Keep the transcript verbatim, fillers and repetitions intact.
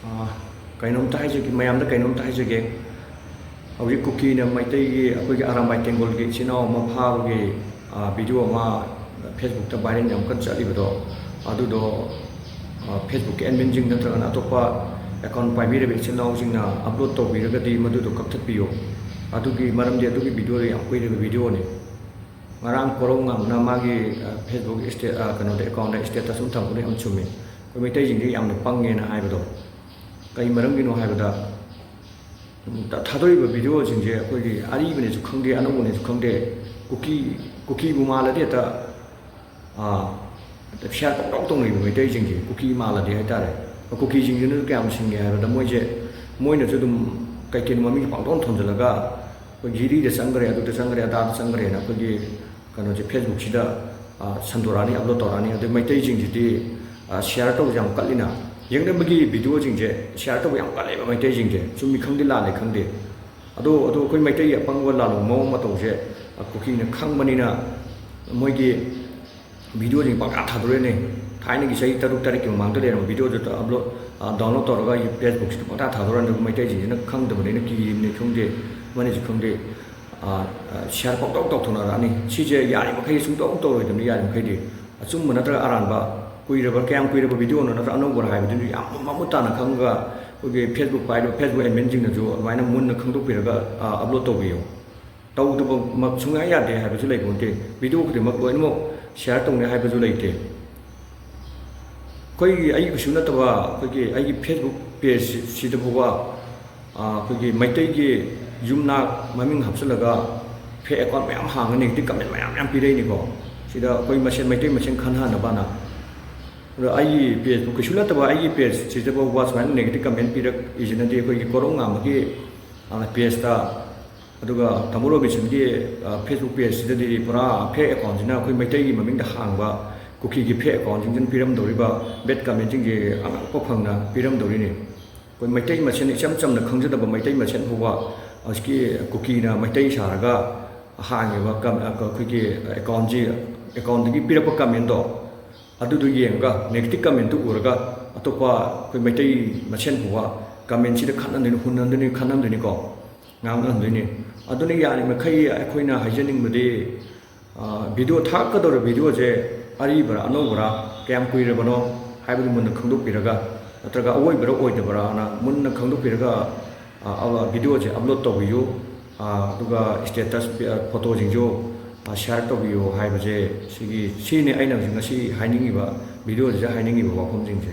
ꯑꯥ, ꯀꯩꯅꯣꯝꯇ ꯍꯥꯏꯖꯒꯦ, ꯃꯌꯥꯝꯗ ꯀꯩꯅꯣꯝꯇ ꯍꯥꯏꯖꯒꯦ꯫ ꯍꯧꯖꯤꯛ ꯀꯨꯀꯤꯅ ꯃꯩꯇꯩꯒꯤ, ꯑꯩꯈꯣꯏꯒꯤ ꯑꯔꯥꯝꯕꯥꯏ ꯇꯦꯡꯒꯣꯜꯒꯤ ꯏꯆꯤꯟ ꯏꯅꯥꯎ ꯑꯃ ꯐꯥꯕꯒꯤ, ꯑꯥ, ꯚꯤꯗꯤꯑꯣ ꯑꯃ ꯐꯦꯁꯕꯨꯛꯇ ꯚꯥꯏꯔꯦꯜ ꯌꯥꯝ ꯀꯟꯅ ꯆꯠꯂꯤꯕꯗꯣ, ꯑꯗꯨꯗꯣ, ꯑꯥ, ꯐꯦꯁꯕꯨꯛꯀꯤ ꯑꯦꯗꯃꯤꯟꯁꯤꯡ ꯅꯠꯇ꯭ꯔꯒꯅ ꯑꯇꯣꯞꯄ ꯑꯦꯀꯥꯎꯟ ꯄꯥꯏꯕꯤꯔꯕ ꯏꯆꯤꯟ ꯏꯅꯥꯎꯁꯤꯡꯅ ꯑꯞꯂꯣꯗ ꯇꯧꯕꯤꯔꯒꯗꯤ ꯃꯗꯨꯗꯣ ꯀꯛꯊꯠꯄꯤꯌꯨ꯫ ꯑꯗꯨꯒꯤ ꯃꯔꯝꯗꯤ ꯑꯗꯨꯒꯤ ꯚꯤꯗꯤꯑꯣꯗꯣ ꯌꯥꯝ ꯀꯨꯏꯔꯕ ꯚꯤꯗꯤꯑꯣꯅꯤ꯫ ꯉꯔꯥꯡ ꯀꯣꯔꯧꯉꯥꯝꯅ ꯃꯥꯒꯤ, ꯑ, ꯐꯦꯁꯕꯨꯛ ꯏꯁꯇꯦ-, ꯑ, ꯀꯩꯅꯣꯗ, ꯑꯦꯀꯥꯎꯟꯗ ꯏꯁꯇꯦꯇꯁ ꯑꯃ ꯊꯝꯕꯗꯣ ꯌꯥꯝ ꯆꯨꯝꯃꯤ꯫ ꯑꯩꯈꯣꯏ ꯃꯩꯇꯩꯁꯤꯡꯗꯤ ꯌꯥꯝꯅ ꯄꯪꯉꯦꯅ ꯍꯥꯏꯕꯗꯣ꯫ ꯀꯩ ꯃꯔꯝꯒꯤꯅꯣ ꯍꯥꯏꯕꯗ, ꯎꯝ, ꯊꯥ-, ꯊꯥꯗꯣꯔꯛꯏꯕ ꯚꯤꯗꯤꯑꯣꯁꯤꯡꯁꯦ ꯑꯩꯈꯣꯏꯒꯤ ꯑꯔꯤꯕꯅꯦꯁꯨ ꯈꯪꯗꯦ, ꯑꯅꯧꯕꯅꯦꯁꯨ ꯈꯪꯗꯦ, ꯀꯨꯀꯤ, ꯀꯨꯀꯤꯕꯨ ꯃꯥꯜꯂꯗꯤ ꯍꯦꯛꯇ, ꯑ, ꯍꯦꯛꯇ ꯁꯤꯌꯥꯔ ꯄꯪꯇꯧ ꯇꯧꯅꯩꯕ ꯃꯩꯇꯩꯁꯤꯡꯁꯦ, ꯀꯨꯀꯤ ꯃꯥꯜꯂꯗꯤ ꯍꯥꯏꯇꯥꯔꯦ꯫ ꯀꯨꯀꯤꯁꯤꯡꯁꯤꯅ ꯀꯌꯥꯝ ꯁꯤꯡꯉꯦ ꯍꯥꯏꯕꯗ, ꯃꯣꯏꯁꯦ, ꯃꯣꯏꯅꯁꯨ ꯑꯗꯨꯝ ꯀꯩ ꯀꯩꯅꯣ ꯃꯃꯤꯡ ꯄꯪꯊꯣꯟ ꯊꯣꯟꯖꯜꯂꯒ, ꯑꯩꯈꯣꯏ ꯖꯤꯔꯤꯗ ꯆꯪꯈ꯭ꯔꯦ, ꯑꯗꯨꯗ ꯆꯪꯈ꯭ꯔꯦ, ꯑꯗꯥꯗ ꯆꯪꯈ꯭ꯔꯦꯅ ꯑꯩꯈꯣꯏꯒꯤ ꯀꯩꯅꯣꯁꯦ ꯐꯦꯁꯕꯨꯛꯁꯤꯗ, ꯑ, ꯁꯟꯗꯣꯔꯛꯑꯅꯤ, ꯑꯞꯂꯣꯗ ꯇꯧꯔꯛꯑꯅꯤ꯫ ꯑꯗꯩ ꯃꯩꯇꯩꯁꯤꯡꯁꯤꯗꯤ, ꯑ, ꯁꯤꯌꯥꯔ ꯇꯧꯕꯁꯦ ꯌꯥꯝ ꯀꯜꯂꯤꯅ, ꯌꯦꯡꯅꯕꯒꯤ ꯚꯤꯗꯤꯑꯣꯁꯤꯡꯁꯦ ꯁꯤꯌꯥꯔ ꯇꯧꯕ ꯌꯥꯝ ꯀꯜꯂꯦꯕ ꯃꯩꯇꯩꯁꯤꯡꯁꯦ꯫ ꯆꯨꯝꯃꯤ ꯈꯪꯗꯦ, ꯂꯥꯜꯂꯦ ꯈꯪꯗꯦ꯫ ꯑꯗꯣ, ꯑꯗꯣ ꯑꯩꯈꯣꯏ ꯃꯩꯇꯩꯒꯤ ꯑꯄꯪꯕ ꯂꯥꯜꯂꯨ ꯃꯑꯣꯡ ꯃꯇꯧꯁꯦ, ꯑ, ꯀꯨꯀꯤꯅ ꯈꯪꯕꯅꯤꯅ ꯃꯣꯏꯒꯤ ꯚꯤꯗꯤꯑꯣꯁꯤꯡ ꯄꯪꯊꯥ ꯊꯥꯗꯣꯔꯛꯑꯦꯅꯦ꯫ ꯊꯥꯏꯅꯒꯤ ꯆꯍꯤ ꯇꯔꯨꯛ ꯇꯔꯦꯠꯀꯤ ꯃꯃꯥꯡꯗ ꯂꯩꯔꯝꯕ ꯚꯤꯗꯤꯑꯣꯗꯨꯗ ꯑꯞꯂꯣꯗ, ꯑ, ꯗꯥꯎꯟꯂꯣꯗ ꯇꯧꯔꯒ ꯐꯦꯁꯕꯨꯛꯁꯤꯗ ꯄꯪꯊꯥ ꯊꯥꯗꯣꯔꯛꯑꯅꯤ꯫ ꯑꯗꯨꯒ ꯃꯩꯇꯩꯁꯤꯡꯁꯤꯅ ꯈꯪꯗꯕꯅꯤꯅ, ꯀꯤꯔꯤꯕꯅꯤ ꯈꯪꯗꯦ, ꯑꯃꯅꯤꯁꯨ ꯈꯪꯗꯦ, ꯑ, ꯑ, ꯁꯤꯌꯥꯔ ꯄꯪꯇꯧ ꯇꯧꯊꯣꯛꯅꯔꯛꯑꯅꯤ꯫ ꯁꯤꯁꯦ ꯌꯥꯔꯤꯃꯈꯩ ꯁꯨꯡꯇꯧ ꯇꯧꯔꯣꯏꯗꯕꯅꯤ, ꯌꯥꯔꯤꯃꯈꯩꯗꯤ꯫ ꯑꯆꯨꯝꯕ ꯅꯠꯇ꯭ꯔꯒ ꯑꯔꯥꯟꯕ, ꯀꯨꯏꯔꯕ, ꯀꯌꯥꯝ ꯀꯨꯏꯔꯕ ꯚꯤꯗꯤꯑꯣꯅꯣ ꯅꯠꯇ꯭ꯔꯒ ꯑꯅꯧꯕꯔꯣ ꯍꯥꯏꯕꯗꯨꯗꯤ ꯌꯥꯝ ꯃꯃꯨꯠ ꯇꯥꯅ ꯈꯪꯉꯒ ꯑꯩꯈꯣꯏꯒꯤ ꯐꯦꯁꯕꯨꯛ ꯄꯥꯏꯔꯤꯕ ꯐꯦꯁꯕꯨꯛ ꯑꯦꯗꯃꯤꯟꯁꯤꯡꯅꯁꯨ ꯑꯗꯨꯃꯥꯏꯅ ꯃꯨꯟꯅ ꯈꯪꯗꯣꯛꯄꯤꯔꯒ, ꯑ, ꯑꯞꯂꯣꯗ ꯇꯧꯕꯤꯌꯨ꯫ ꯇꯧꯗꯕꯃꯛ ꯁꯨꯡꯌꯥ ꯌꯥꯗꯦ ꯍꯥꯏꯕꯁꯨ ꯂꯩꯄꯣꯟꯇꯦ꯫ ꯚꯤꯗꯤꯑꯣ ꯈꯨꯗꯤꯡꯃꯛ ꯂꯣꯏꯅꯃꯛ ꯁꯤꯌꯥꯔ ꯇꯧꯅꯤ ꯍꯥꯏꯕꯁꯨ ꯂꯩꯇꯦ꯫ ꯑꯩꯈꯣꯏꯒꯤ, ꯑꯩꯒꯤ ꯀꯩꯁꯨ ꯅꯠꯇꯕ, ꯑꯩꯈꯣꯏꯒꯤ, ꯑꯩꯒꯤ ꯐꯦꯁꯕꯨꯛ ꯄꯦꯖꯁꯤꯗ ꯐꯥꯎꯕ, ꯑ, ꯑꯩꯈꯣꯏꯒꯤ ꯃꯩꯇꯩꯒꯤ ꯌꯨꯝꯅꯥꯛ ꯃꯃꯤꯡ ꯍꯥꯞꯆꯤꯜꯂꯒ ꯐꯦꯛ ꯑꯦꯀꯥꯎꯟ ꯃꯌꯥꯝ ꯍꯥꯡꯉ ꯅꯦꯒꯦꯇꯤꯚ ꯀꯃꯦꯟ ꯃꯌꯥꯝ ꯃꯌꯥꯝ ꯄꯤꯔꯛꯏꯅꯤꯀꯣ꯫ ꯁꯤꯗ ꯑꯩꯈꯣꯏ ꯃꯁꯦꯟ, ꯃꯩꯇꯩ ꯃꯁꯦꯟ ꯈꯟꯍꯅꯕꯅ꯫ ꯑꯗꯣ ꯑꯩꯒꯤ ꯄꯦꯖꯄꯨ ꯀꯩꯁꯨ ꯅꯠꯇꯕ, ꯑꯩꯒꯤ ꯄꯦꯖꯁꯤꯗ ꯐꯥꯎꯕ ꯁꯨꯃꯥꯏꯅ ꯅꯦꯒꯦꯇꯤꯚ ꯀꯃꯦꯟ ꯄꯤꯔꯛꯏꯁꯤꯅꯗꯤ ꯑꯩꯈꯣꯏꯒꯤ ꯀꯣꯔꯧꯉꯥꯝꯕꯒꯤ, ꯑ, ꯄꯦꯖꯇ, ꯑꯗꯨꯒ ꯇꯥꯃꯣ ꯔꯣꯕꯤꯟꯁꯟꯒꯤ, ꯑ, ꯐꯦꯁꯕꯨꯛ ꯄꯦꯖꯁꯤꯗꯗꯤ ꯄꯨꯔꯥ ꯐꯦꯛ ꯑꯦꯀꯥꯎꯟꯁꯤꯅ ꯑꯩꯈꯣꯏ ꯃꯩꯇꯩꯒꯤ ꯃꯃꯤꯡꯗ ꯍꯥꯡꯕ ꯀꯨꯀꯤꯒꯤ ꯐꯦꯛ ꯑꯦꯀꯥꯎꯟꯁꯤꯡꯁꯤꯅ ꯄꯤꯔꯝꯗꯧꯔꯤꯕ ꯕꯦꯗ ꯀꯃꯦꯟꯁꯤꯡꯁꯦ ꯑꯉꯛꯄ ꯐꯪꯅ ꯄꯤꯔꯝꯗꯧꯔꯤꯅꯤ꯫ ꯑꯩꯈꯣꯏ ꯃꯩꯇꯩ ꯃꯁꯦꯟ, ꯏꯆꯝ ꯆꯝꯅ ꯈꯪꯖꯗꯕ ꯃꯩꯇꯩ ꯃꯁꯦꯟ ꯐꯥꯎꯕ ꯍꯧꯖꯤꯛꯀꯤ ꯀꯨꯀꯤꯅ ꯃꯩꯇꯩ ꯁꯥꯔꯒ ꯍꯥꯡꯉꯤꯕ ꯀꯝ-, ꯑ, ꯑꯩꯈꯣꯏꯒꯤ ꯑꯦꯀꯥꯎꯟꯁꯤ, ꯑꯦꯀꯥꯎꯟꯗꯒꯤ ꯄꯤꯔꯛꯄ ꯀꯃꯦꯟꯗꯣ ꯑꯗꯨꯗꯨ ꯌꯦꯡꯉꯒ negative commentꯇꯨ ꯎꯔꯒ ꯑꯇꯣꯞꯄ ꯑꯩꯈꯣꯏ ꯃꯩꯇꯩ ꯃꯁꯦꯟ ꯐꯥꯎꯕ commentꯁꯤꯗ ꯈꯠꯅꯗꯣꯏꯅꯤ, ꯍꯨꯟꯅꯗꯣꯏꯅꯤ, ꯈꯠꯅꯍꯟꯗꯣꯏꯅꯤꯀꯣ, ꯉꯥꯡꯅꯍꯟꯗꯣꯏꯅꯤ꯫ ꯑꯗꯨꯅ ꯌꯥꯔꯤꯃꯈꯩ ꯑꯩꯈꯣꯏꯅ ꯍꯥꯏꯖꯅꯤꯡꯕꯗꯤ, video ꯊꯥꯔꯛꯀꯗꯧꯔꯤꯕ videoꯁꯦ ꯑꯔꯤꯕꯔꯥ ꯑꯅꯧꯕꯔꯥ, ꯀꯌꯥꯝ ꯀꯨꯏꯔꯕꯅꯣ ꯍꯥꯏꯕꯗꯨ ꯃꯨꯟꯅ ꯈꯪꯗꯣꯛꯄꯤꯔꯒ, ꯅꯠꯇ꯭ꯔꯒ ꯑꯋꯣꯏꯕꯔꯥ ꯑꯣꯏꯗꯕ꯭ꯔꯥꯅ ꯃꯨꯟꯅ ꯈꯪꯗꯣꯛꯄꯤꯔꯒ videoꯁꯦ upload ꯇꯧꯕꯤꯌꯨ꯫ ꯑꯗꯨꯒ status photoꯁꯤꯡꯁꯨ share ꯇꯧꯕꯤꯌꯨ ꯍꯥꯏꯕꯁꯦ, ꯁꯤꯒꯤ, ꯁꯤꯅꯤ ꯑꯩꯅ ꯍꯧꯖꯤꯛ ꯉꯁꯤ ꯍꯥꯏꯅꯤꯡꯉꯤꯕ, videoꯁꯤꯗ ꯍꯥꯏꯅꯤꯡꯉꯤꯕ ꯋꯥꯐꯝꯁꯤꯡꯁꯦ꯫